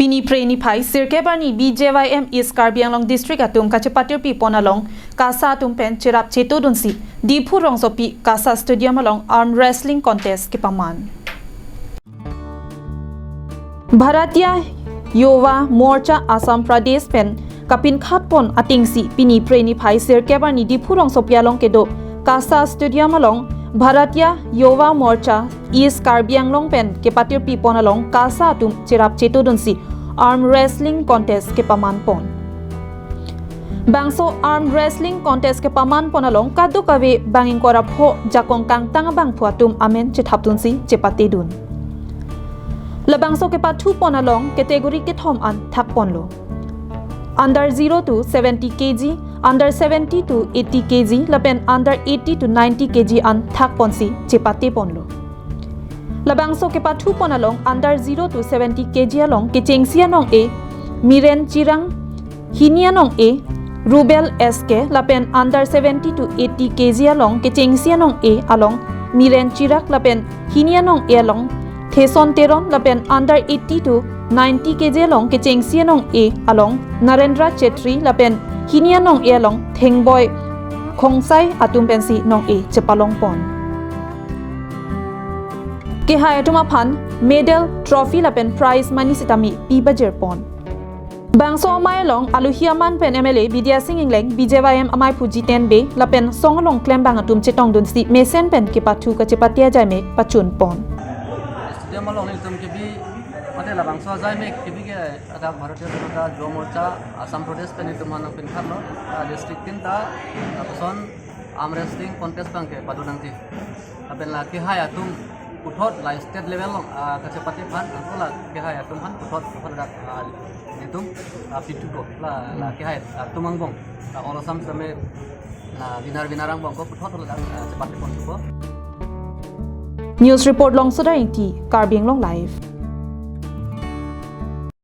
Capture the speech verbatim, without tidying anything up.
Pini Phre niphai sirkep arni B J Y M East Karbi Anglong District atum kachepatirpi pon along KASA atum pen cherap chetodunsi Diphu rongsopi KASA Stadium along arm wrestling contest kepaman. Bharatiya Yuva Morcha Assam Pradesh pen kapinkhat pon atengsi pini Phre niphai sirkep arni Diphu rongsopi along kedo KASA Stadium along Bharatiya Yuva Morcha East Karbi Anglong pen kepatirpi pon along KASA atum cherap chetodunsi arm wrestling contest kepaman pon. Bangso arm wrestling contest kepaman pon along kadokave bang ingkoi ra pho jakong kangtang abangphu atum amen chethapdunsi chepatedun. Labangso kepathu pon along category kethom an thak ponlo. Under zero to seventy K G, under seventy to eighty K G, lapen under eighty to ninety K G an thak ponsi chepate ponlo. Labangso kepathu pon along under zero to seventy K G along kechengsi anong-e Miren Chirang, hini anong-e Rubel S K, lapen under seventy to eighty K G along kechengsi anong-e along Miren Chirak lapen hini anong-e along Theson Teron, lapen under eighty to ninety K G along kechengsi anong-e along Narendra Chetri lapen hini anong-e along Thengboi Khongsai atum pensi nong-e chepalong pon. Kehai atum aphan medal, trophy lapen prize money sitame pi bajir pon. Bangso amei along aluhi aman pen M L A Bidya Sing Engleng, B J Y M amaiphu Jiten Bey lapen song along klembang atum chetongdunsi mesen pen kepathu kachepate ajai mek pachun pon. Stadium along nelitum kebi, mate labangso ajai mek kebi ke ladak Bharatiya Janata Yuva Morcha Assam Pradesh pen nelitum aphan nangpinkhatlo, ah, district tinta, lapuson arm wrestling contest abang ke padu nangji. Lapen la kehai atum puthot la state level along, ah, kachepate aphan, anke la kehai atum aphan puthot, puthot ladak, ah, nelitum, ah, pithupo, la, la kehai atum angbong, la all Assam sitame, la winner, winner angbong ko puthot ladak, ah, chepate ponthupo. News report Longsodar Ingti, Karbi Anglong Live.